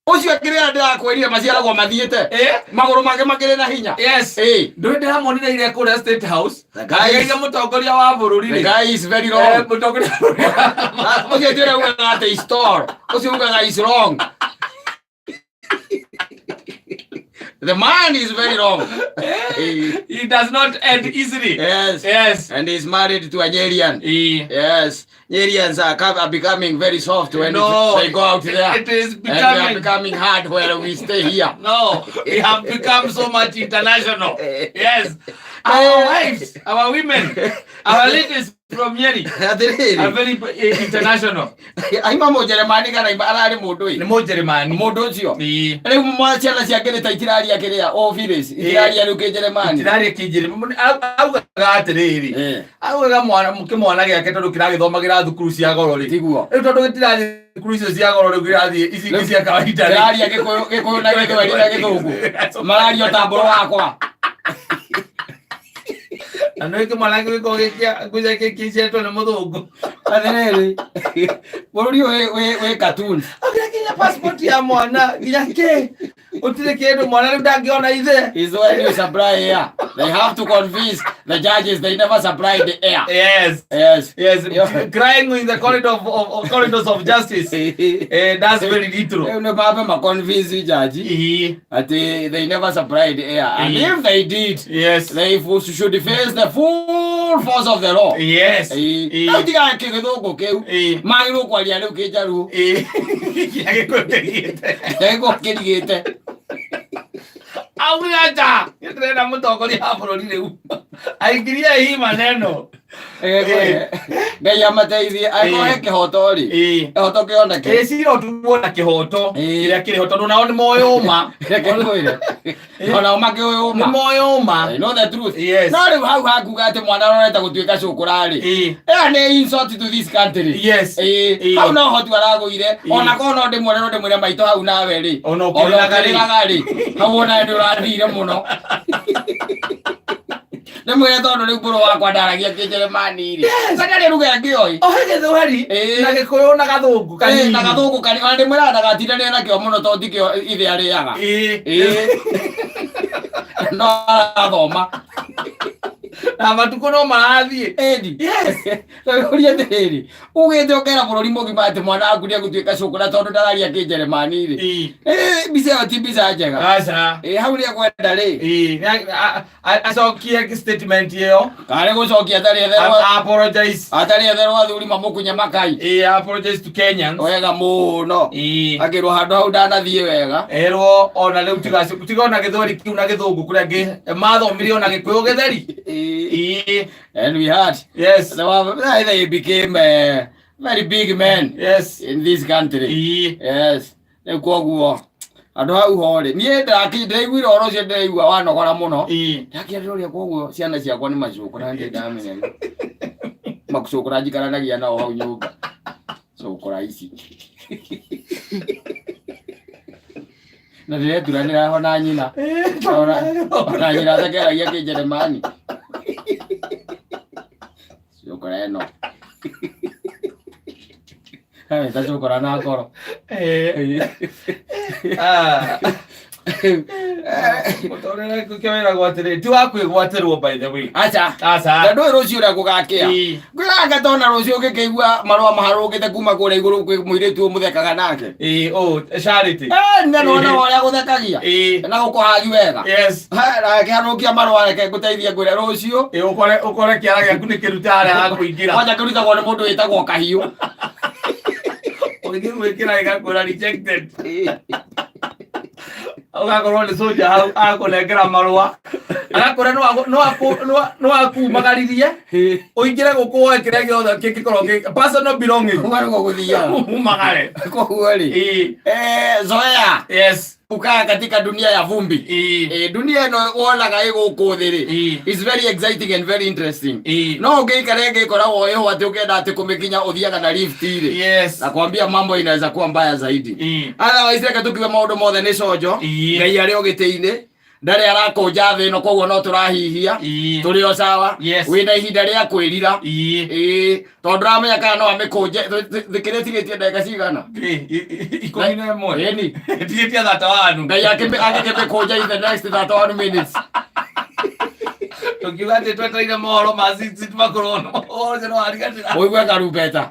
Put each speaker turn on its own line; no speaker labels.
Ũcio kĩrĩa ndĩrakwĩrire maciaragwo mathiĩte.
Eh?
Magũrũ make makĩrĩ na hinya.
Yes.
Eh.
Ndũĩ ndĩramonire ire kũrĩa State House.
The guy is-
Akĩgeithia mũtongoria wa bũrũri
The
rĩ.
guy is very
Eh,
wrong.
mũtongoria wa bũrũri.
Ũcio ti ũrĩa ugaga atĩ is tall. Ũcio ugaga is wrong. The man is very wrong. Eh,
He does not end easily.
Yes.
Yes.
And he's married to a Nyerian.
Eh.
Yes. Nyerians are becoming very soft when
No,
they go out there.
It is
And they are
becoming.
becoming hard where we stay here.
No, we have become so much international. Yes. Our wives, our women, our ladies from Nyeri are
Atĩrĩrĩ,
very international.
aima Mũnjeremani kana aima ararĩ mũndũ ĩ?
Nĩ Mũnjeremani.
Mũndũ ũcio.
Ĩĩ.
Rĩu mwa ciana ciake nĩ ta itiraria kĩrĩa o village, itiraria rĩu Kĩnjeremani.
Itiraria Kĩnjeremani. Augaga atĩrĩrĩ.
Eh.
Augaga mwana kĩmwana gĩake tondũ kĩragĩthomagĩra thukuru cia goro rĩ.
Tiguo.
Rĩu tondũ gĩtirathiĩ thukuru icio cia goro rĩu kĩrathiĩ ici ingĩ cia kawaida rĩ.
Kĩraria Gĩkũyũ Gĩkũyũ na Gĩthweri na Gĩthũngũ. Mararia ũtambũro wakwa.
Na nĩ kĩmwana gĩgĩkorwo gĩkĩa ngwĩciria gĩkĩciarĩtwo nĩ mũthũngũ.
Atĩrĩrĩ, bũrũri ũyũ wĩ cartoons.
Augire nginya passport ya mwana nginya kĩ gũtirĩ kĩndũ mwana rĩu ndangĩona ithe.
Is when you supply air. They have to convince the judges they never supply the air.
Yes.
Yes.
Yes,
Yeah.
crying in the corridor of corridors of justice. That's very little.
Rĩu nĩ mambe maconvince jaji
Ĩĩ.
atĩ they never supplied air. And
Eh.
if they did,
Yes.
they should face the full force of the law.
Yes.
Ĩĩ.
Ĩĩ.
Rĩu tiga kĩgĩthũngũ kĩu.
Ĩĩ.
Magĩrĩirwo kwaria rĩu kĩnjaruo.
Ĩĩ. Kĩrĩa gĩkũyũ kĩrigĩte.
Gĩgũkorwo kĩrigĩte.
Augire acha. Niĩ ndĩrenda mũtongoria wa bũrũri rĩu. Aingirie hii maneno.
Ĩĩ. Ngai amateithie. Angĩkorwo he kĩhoto rĩ.
Ĩĩ.
Kĩhoto kĩoneke.
Ĩĩ cira ũtuo na kĩhoto
Ĩĩ.
kĩrĩa kĩrĩ ho tondũ nao nĩ moĩ ũma.
Reke ngwĩre. Onao makĩũĩ
Nĩ
ũma.
moĩ ũma.
I know the truth.
Yes.
No rĩu hau hakuga atĩ mwana arorete gũtuĩka cũkũra rĩ.
Ĩĩ.
Ĩyo nĩ insult to this country.
Yes.
Ĩĩ.
Ĩĩ.
Hau no hoti aragũire.
Ĩĩ.
Ona korwo no ndĩmwĩre no ndĩmwĩre maitũ hau nawe rĩ.
Ona ũkĩrĩraga rĩ.
ũkĩrĩraga rĩ. Hau ona nĩ ũrathire mũno. Ndĩmwĩre tondũ rĩu mbũrũ wakwa ndaragia kĩnjeremani rĩ. Ndarĩ ruga ĩngĩ oĩ.
Ohe gĩthweri
Ĩĩ.
na gĩkũyũ na gathũngũ
Ĩĩ, na gathũngũ kani ona ndĩmwĩraga ndagatindanĩre nakĩo mũno tondũ tikĩo ithe arĩaga.
Ĩĩ.
Ĩĩ. No arathoma.
Na matukũ no marathiĩ.
Ĩni.
Yes.
Ũria atĩrĩrĩ, ugĩte ũkera bũrũri mũgima atĩ mwana waku nĩegũtuĩka cũkũra tondũ ndararia kĩnjeremani rĩ.
Ĩĩ.
Ĩ, mbica ĩyo ti mbica njega.
Aca.
Ĩ, hau nĩekwenda rĩ.
Ĩĩ. Nĩ Acokie statement ĩyo.
Karĩ gũcokia atarĩ etherwo
Apologize.
atarĩ etherwo athuri mamũkunye makai.
Ĩĩ, apologize to Kenyans.
Wega mũno.
Ĩĩ.
Akĩrwo handũ hau ndanathiĩ wega.
Erwo ona rĩu tiga tiga ona gĩthweri kĩu na gĩthũngũ kũrĩa angĩ mathomire ona gĩkũyũ gĩtheri.
Ĩ,
Ĩĩ.
And we had
Yes.
they became very big men
Yes.
in this country.
Ĩĩ.
Yes. Rĩu koguo andũ hau ho rĩ niĩ ndĩraiguire ũhoro ũcio ndĩraigua wanogora mũno.
Ĩĩ.
Ndakĩarĩria koguo ciana ciakwa nĩ macũkũra ndĩ ndamenya. Macũkũra njikaranagia nao hau nyũmba. Cũkũra ici. Na ndĩreturanĩra ho na nyina. Ona nyina atakĩaragia kĩnjeremani. Cũkũra ĩno. Ta cũkũra na ngoro.
Ĩĩ. Ah. Mũtũrĩre kĩo wĩragwo atĩrĩ ti wa kwĩgwatĩrwo by the way.
Aca.
Aca.
Na ndũĩ rũciũ ũrĩa gũgakĩa.
Ĩĩ.
Ngwĩraga tona rũciũ ũngĩkĩigua marũa maharũrũkĩte kuma kũrĩa igũrũ kwĩ mũirĩtu ũyũ mũthekaga nake.
Ĩĩ, oh, Charity.
Eh, nĩ nona ũrĩa gũthekagia.
Ĩĩ.
Na gũkũhagi wega.
Yes.
Ha, na akĩharũrũkia marũa reke ngũteithie ngwĩre rũciũ.
Ĩĩ, ũkore ũkore kĩara gĩaku nĩ kĩrute harĩa hakũingĩra.
Kwanja kĩrutagwo nĩ mũndũ wĩtagwo kahiũ.
Ũgĩthiĩ gwĩkĩra ĩgakwĩra rejected. Ũgakorwo nĩ soja hau akũnengera marũa. Agakwĩra no akumagaririe ũingĩre gũkũ woe kĩrĩa gĩothe kĩngĩkorwo kĩ personal belonging.
Ũguo nĩguo gũthiaga.
Umagare.
Koguo rĩ.
Ĩĩ.
Eh, zoea.
Yes.
Kukaa katika dunia ya vumbi.
Ĩĩ.
Eh, dunia ĩno wonaga ĩ gũkũ thĩ rĩ.
Ĩĩ.
Is very exciting and very interesting.
Ĩĩ.
No ũngĩikara ĩngĩkoragwo ĩho atĩ ũkĩenda atĩ kũmĩkinya ũthiaga na lift rĩ.
Yes.
Nakwambia mambo inaweza kuwa mbaya zaidi.
Ĩĩ.
Otherwise reke tukiuge maũndũ mothe nĩ conjo.
Ĩĩ.
Ngai arĩ o gĩtĩ-inĩ. Ndarĩ arakũnja thĩ ĩno, koguo no tũrahihia. Tũrĩ o sawa. Wĩna ihinda rĩa kwĩrira. Ĩĩ, tondũ ndũramenya kana no amĩkũnje. Thikĩrĩtigĩtie ndagĩka cigana?
11.
Ĩni.
Tigĩtie 31.
Ngai angĩkĩmĩkũnja in the next 31 minutes.
Tũkiuga atĩ twetereire mohoro ma six makorwo ũhoro ũcio nĩwariganĩra.
Ũigue karumbeta.